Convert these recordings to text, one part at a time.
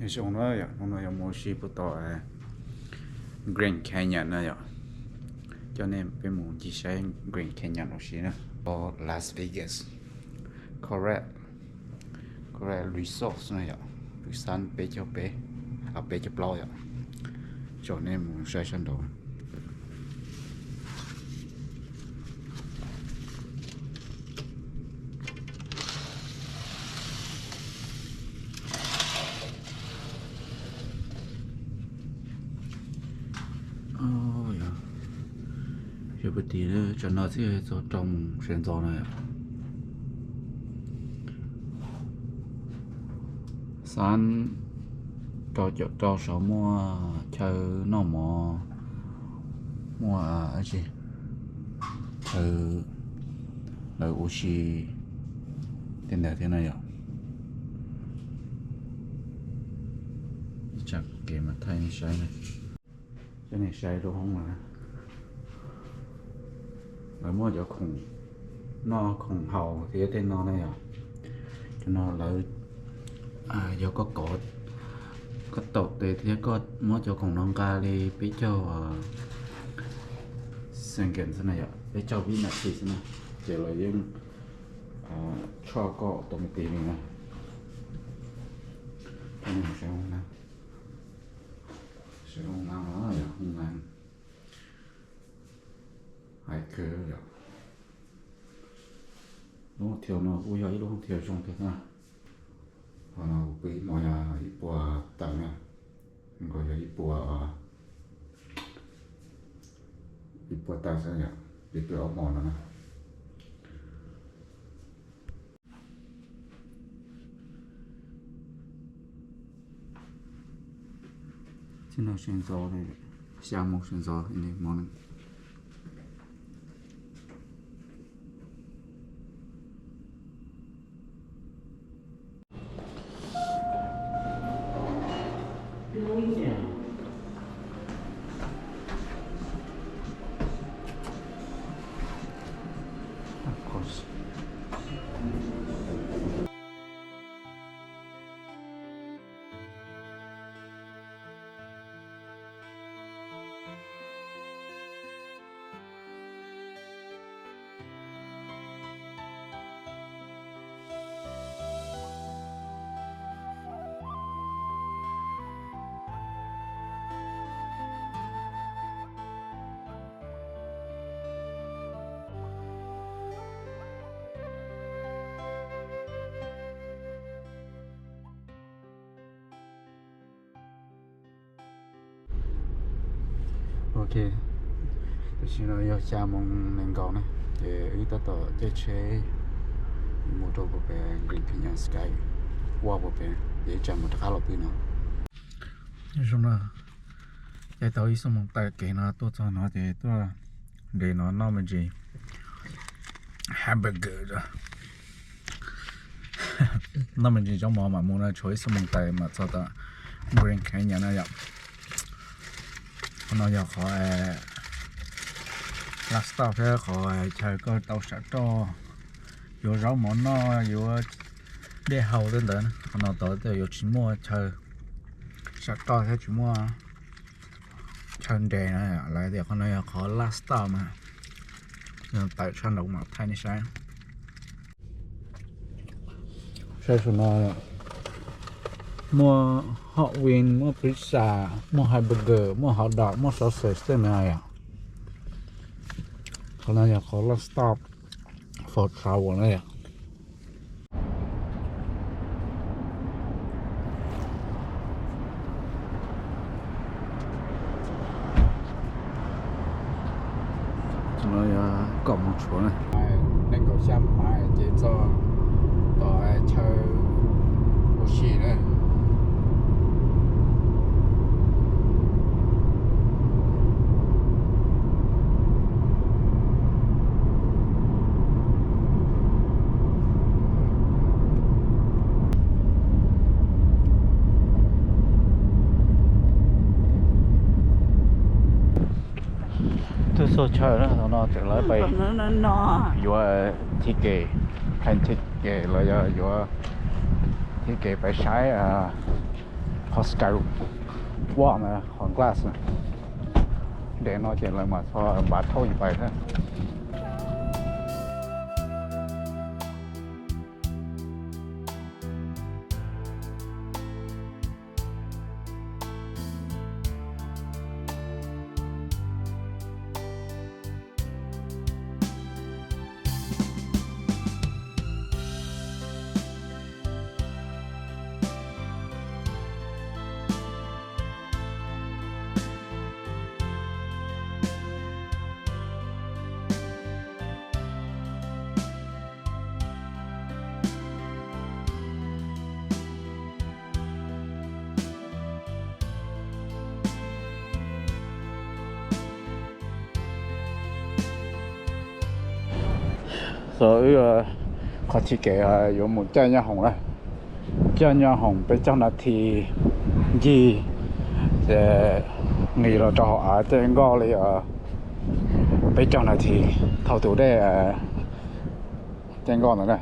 Zoo na yom, hnub no yuav mus ua si puag tom Grand Canyon na yom. Coj nej peb mus ncig saib Grand Canyon ua si na. Tom Las Vegas, Coral, Coral Resorts na yom. Pwm xab peb caug peb, peb caug plaub yom. Coj nej mus saib sab nraud. Yog puag tim tsam no thiaj txog rau mus sawv ntxov no yom. Xab rau caum rau saum muaj chaw noj mov, muaj dab tsi, chaw lawv ua si tej ntawd thiab na yom. Ib tsam kev mas thaij nej saib na. Coj nej saib lub hoob no na. Lawv muaj cov khoom noj khoom haus thiab tej no na yom. Cov no lawv yog koj kov, koj taum tes thiab koj muab cov khoom no nqa li peb caug second xwb na yom, peb caug vib nas this xwb na, ces lawv yeej tshoj koj automatic li na. Saib hoob na, saib hoob na, hoob na. Hais kawg yom. Lub hoob thiaus no kuj yog ib lub hoob thiaus zoo kawg na. Qhov no kuv pw ib hmo yog ib puas tawm na, nkaus yog ib puas, ib puas tawm xwb yom, peb pw ob hmo no na. Txij no sawv ntxov, xya moo sawv ntxov in the morning. Of course. Ok, tam sim no yog xya moo nees nkaum na, ces wb tab tom caij tsheb mus rau puag pem Grand Canyon Sky Walk puag pem, ces ib tsam mus rov qab los pw no. Zoo no, caij tau ib xuab moos taw kev no tuaj txog no ces tuaj nres no noj me ntsis hamburger, noj me ntsis zaub mov mam mus no, tshuav ib xuab moos taw mam txog tom Grand Canyon no yom. Qhov no yog qhov last stop thiab qhov chaw koj tau sam roj, yuav zaub mov noj, yuav dej haus tej ntawd. Qhov no tod yuav tsis muaj chaw sam roj thiab tsis muaj chaw nres na, lawv tias qhov no yog qhov last stop mas. Tawm tshaj nraud mam thaij nej saib. Saib saum no, muaj hot wing, muaj pizza, muaj hamburger, muaj hot dog, muaj sausage tej no yom. Qhov no yog qhov last stop for travel na yom. Qhov no yog kaum moos tshuav na. Nees nkaum xya mais ces txog tom chaw ua si na. Twb txog chaw na, thaum no tseem lawv pais yuav ticket, plane ticket los yog yuav ticket pais saib, Qhov sky, wow, na qhov glass na. Daim no ces lawv mas txhob npav thauj ib pais thiab. Xav wb qhov txhia kev yuav mus caij nyoj hoom na. Caij nyoj hoom peb caug nas this ncig, ces nqis los rau hauv av caij nkoj li peb caug nas this thaum tus dej caij nkoj ntawd na.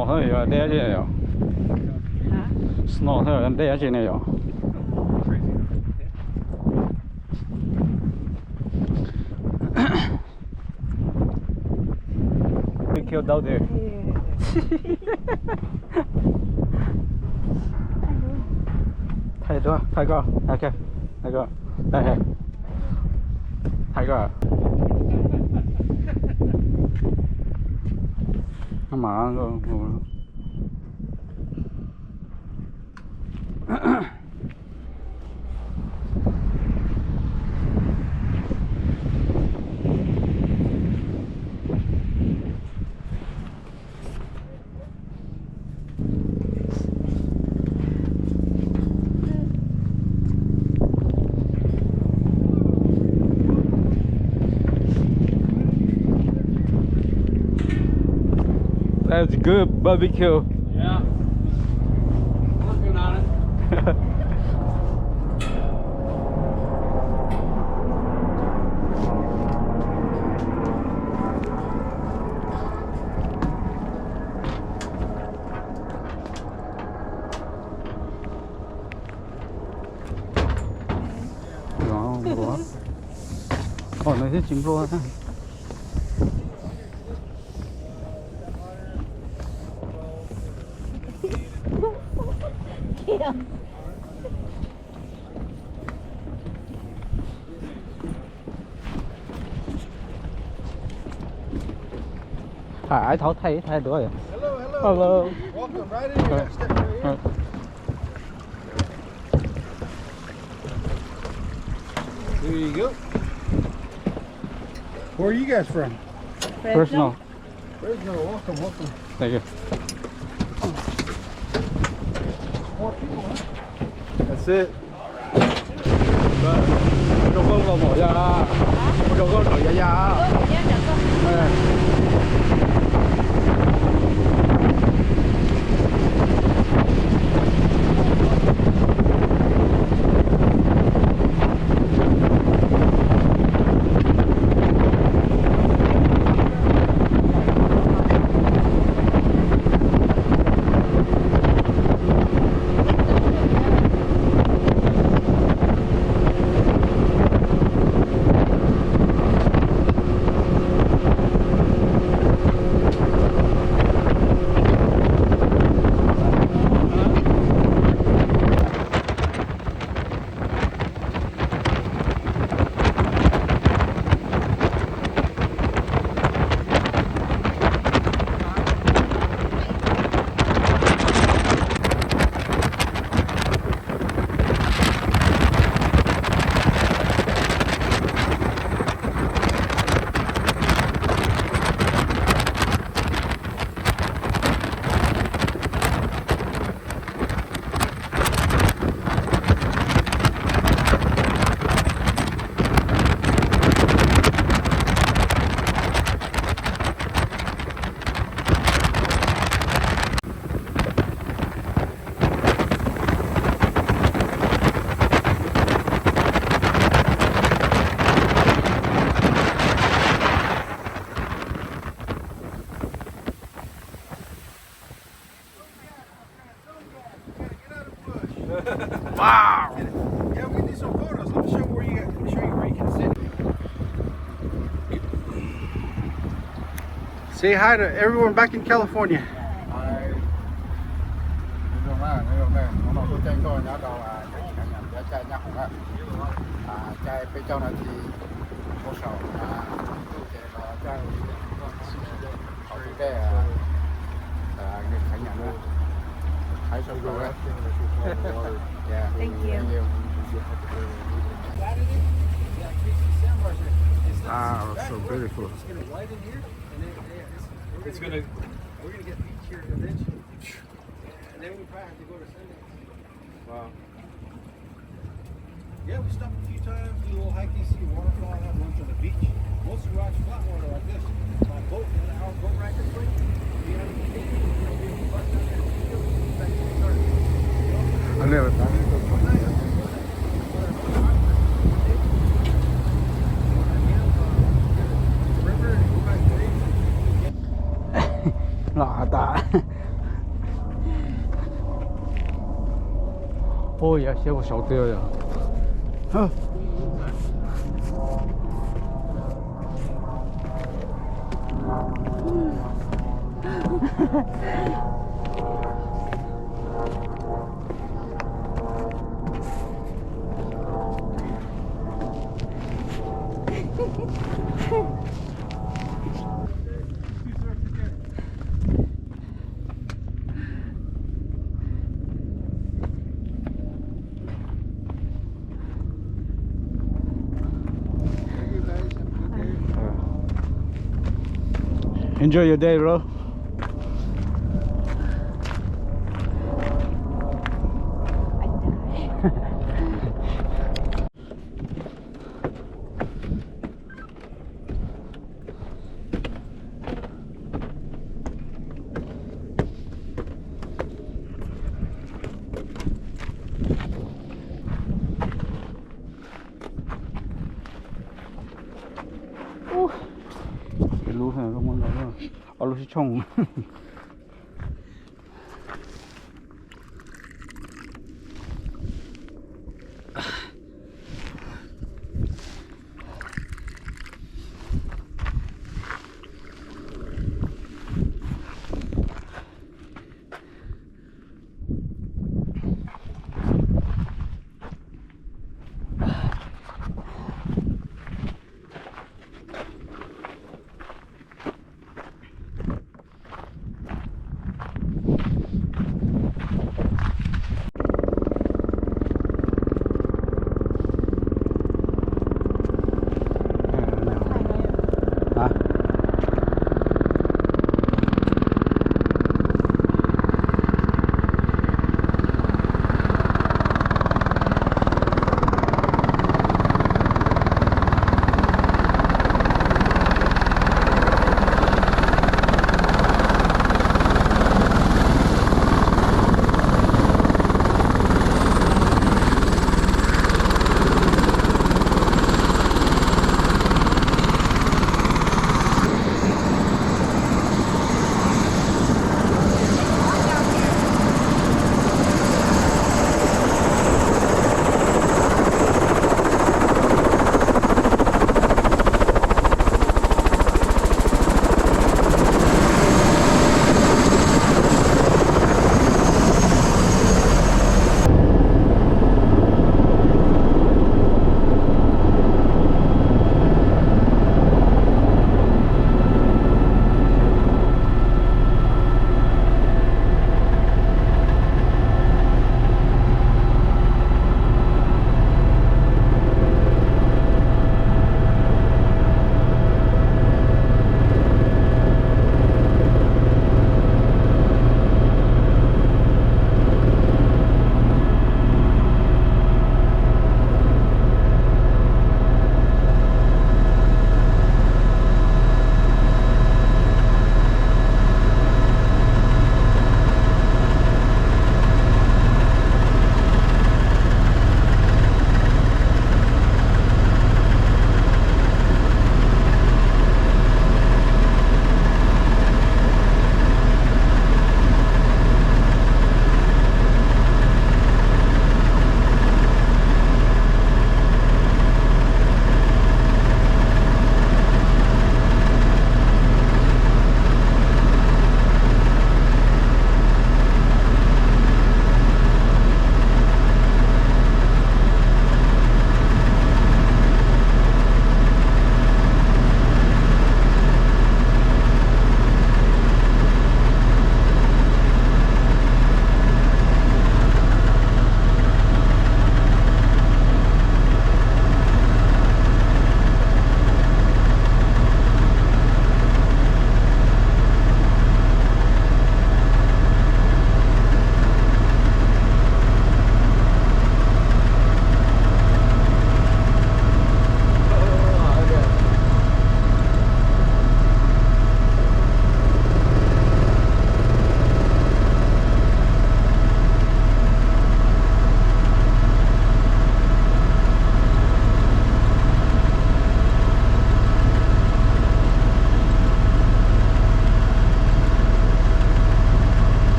Snow thiab yog deb tsi yom? Snow thiab yog deb tsi ne yom? Kill down there. Thaij duab, thaij koj, thaij koj, thaij koj. Mas That's good barbecue. Yeah. Working on it. Nplua. Oj, no thiab tsis nplua. Thaij, thaij duab. Hello, hello. Hello. Welcome. Right in here. Step right here. There you go. Where are you guys from? Fresno. Fresno. Welcome, welcome. Thank you. More people, huh? That's it. Mus rau koj los mom ya. Mus rau koj los ya ya. Wow. Yeah, we can do some photos. Let me show you where you guys, let me show you where you can sit. Say hi to everyone back in California. Hi. Nyob zoo na, nyob zoo na. Hnub no tuaj caij nkoj nyob rau, ah, teb chaws Nyab Hoos na. Ah, caij peb caug nas this mus saum, ah, ntuj ces los caij qhov txhia tej, ah, ah, nws qhov nyam na. Hais so far. Yeah. Thank you. Thank you. Wow, so beautiful. It's gonna, we're gonna get beach here eventually. And then we probably have to go to Sundance. Wow. Yeah, we stopped a few times, do a little hiking, see a waterfall, have lunch on the beach. Most of the rock's flat water like this. By boat, another hour boat ride this way. Three hundred feet. I've never done it before. River, and go back to Los has tas. Oj, yog siab ua saud twg yog. Enjoy your day, bro. Ub, lub, ob lub sib tshooj.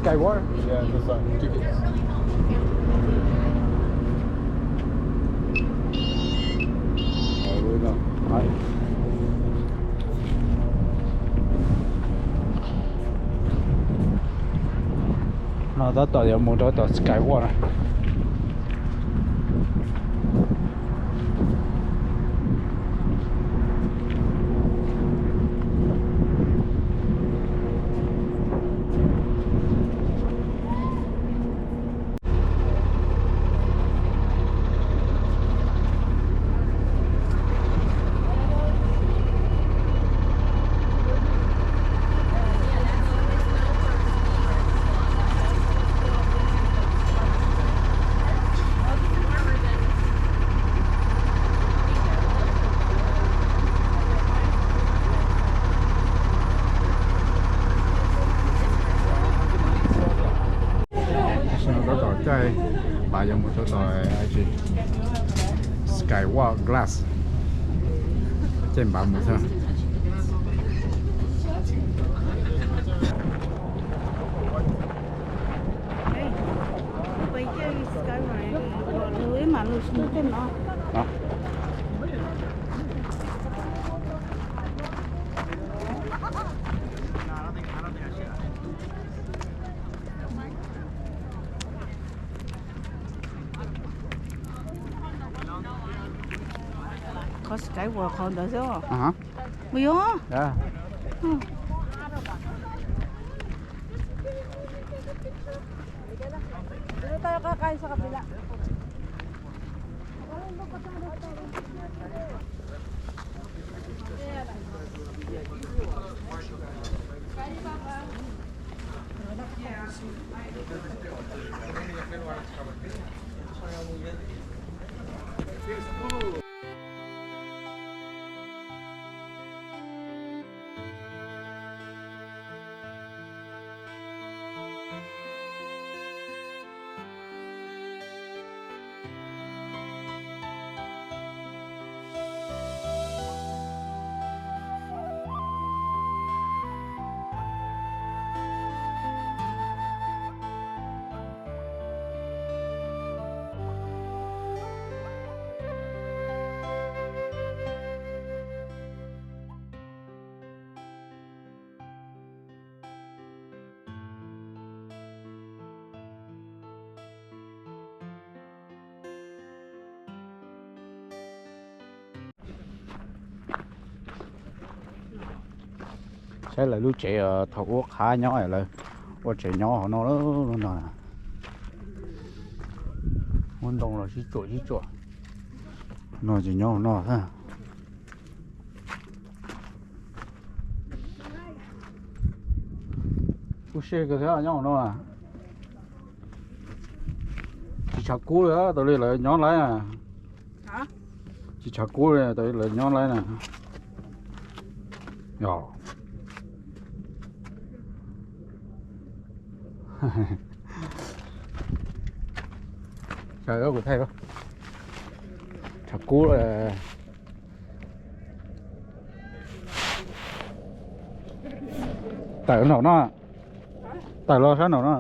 Skywalk? Yeah, this one. Tickets. Oh, we know. Right. No tab tom yuav mus rau tom Skywalk na. Tab tom caij npav yuav mus rau tom Skywalk Glass, caij npav mus xwb. Qhov Skywalk qhov ntawd xwb. Aha. Mus yog. Ya. Saib lawv lub tsev thaum ub qhab nyob, lawv ua tsev nyob hauv no, lub no. Muab ntoo los sib tsuam sib tsuam. No ces nyob hauv no. Ub, siab kawg thiab nyob hauv no. Tsis tshav kub li, tau li lawv nyob laib na. Tsis tshav kub li, tau li lawv nyob laib na. Yog. Tshav kub. Tawm nraum no. Tawm los sab nraum no.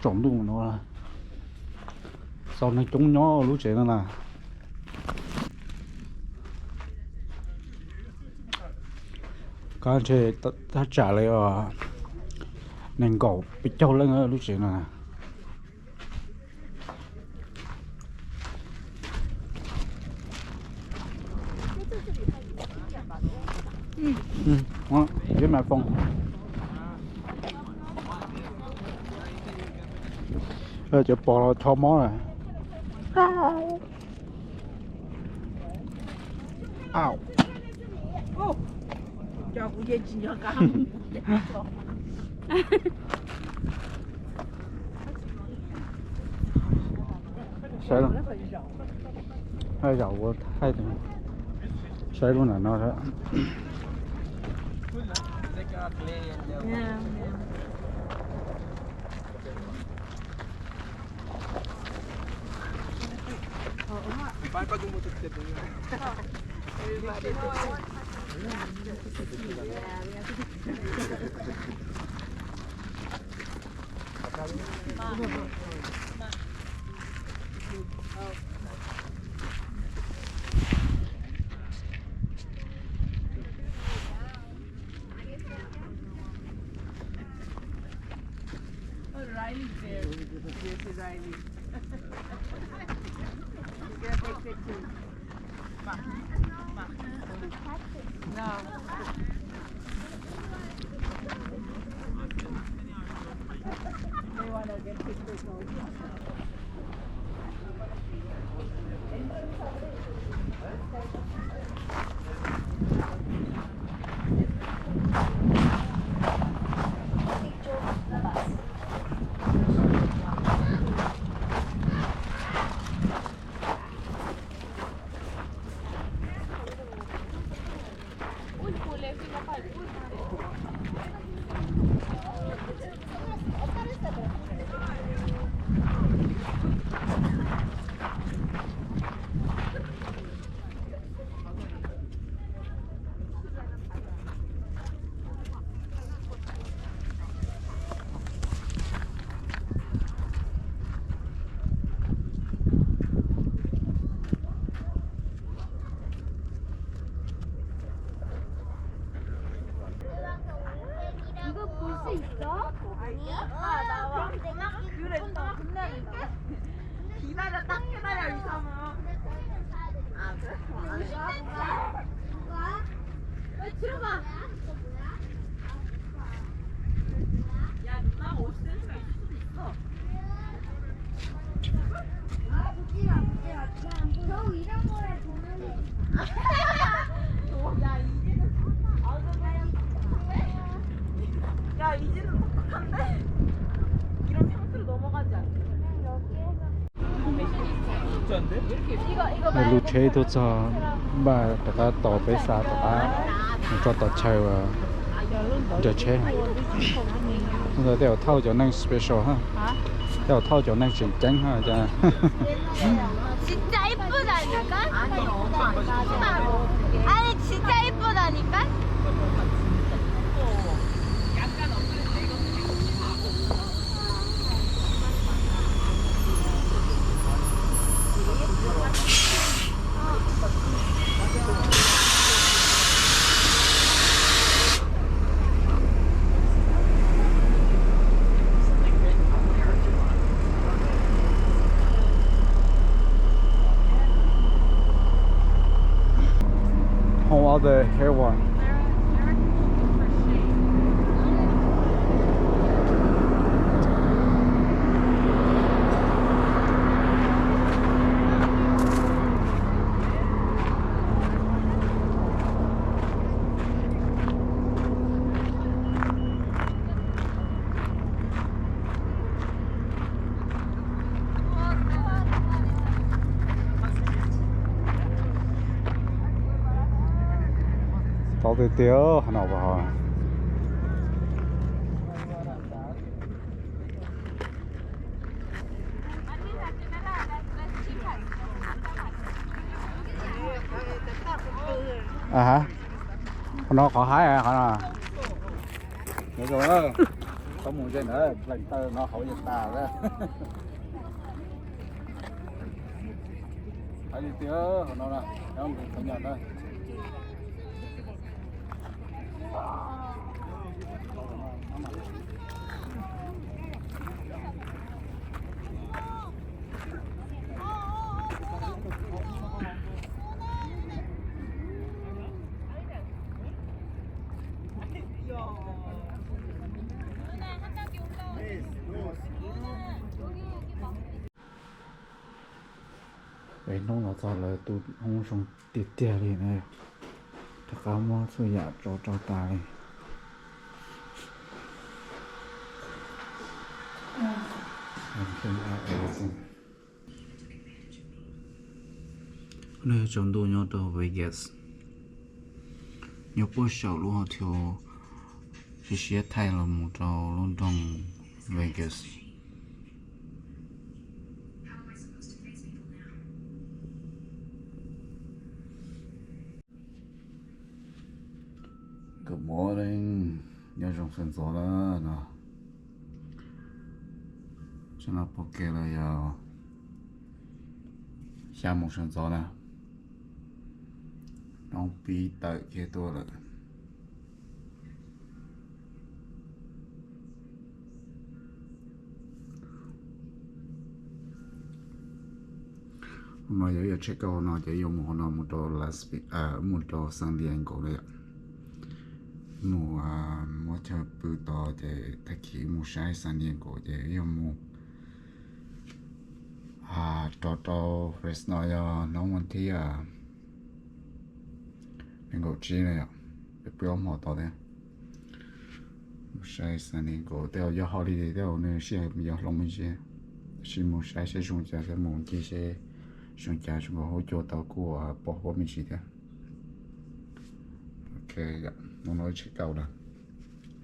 Tsaus ntuj no, txaus neeg coob nyob lub tsev no na. Koj ntshe thaj tsam li nees nkaum peb caug leej lub tsev no na. Cov pos los cho mob na. Saib, zaum ua thaij, saib lub ntawm no. Oh, Riley's there. Yes, Riley. He's gonna take pictures. Ma. Ma. No. They wanna get pictures also. 야, 이제는 똑똑한데? 이런 상태로 넘어가지 않아. Lub tsheb tuaj txog, npaj rov qab tos peb xa rov qab mus tso tom chaw uas nrog tsheb. Tej zaum thauj cov neeg special ha, tej zaum thauj cov neeg tseem ceeb ha. Tsis txais ib puas das nis kab, tsis txais ib puas das nis kab. How are the hair one? Tau tiag tiag qhov no puas ho. Qhov no qhov haib qhov no. Tau mus ze ntawd plees taw no hauv yeej tas lawm. Hais li tiag, qhov no na, qhov nyom na. Peb hnub no txog lawv tu hoob zoo tiag tiag li na. Rov qab muab txhua yam tso rau tas li. Lawv tsaus ntuj nyob rau Vegas, nyob puag saum lub hotel siab siab thaij los mus rau lub nroog Vegas. Good morning, nyob zoo sawv ntxov na no. Tsam no pom kev lawm yog xya moos sawv ntxov na. Hnub pib tawm kiag tuaj lawm. Hauv no yog ib yam check out no ces yuav mus hauv no mus rau Las Ve- mus rau San Diego na yom. Mus muab chaw pw tod ces tag kis mus saib San Diego ces yuav mus rau rau Fresno yog hnub vas thib nees nkaum tsib na yom. Peb pw ob hmo tod thiab. Mus saib San Diego tej zaum yog holiday tej zaum nws sij hawm yog hloov me ntsis, tab sis mus saib seb zoo cas thiab mus ncig seb zoo cas, zoo nkaus hauv cua tau kuj pom huab me ntsis thiab. Ok, hnub no check out lawm,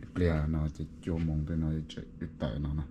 ib pliag no ces cuaj moos tej no tawm no na.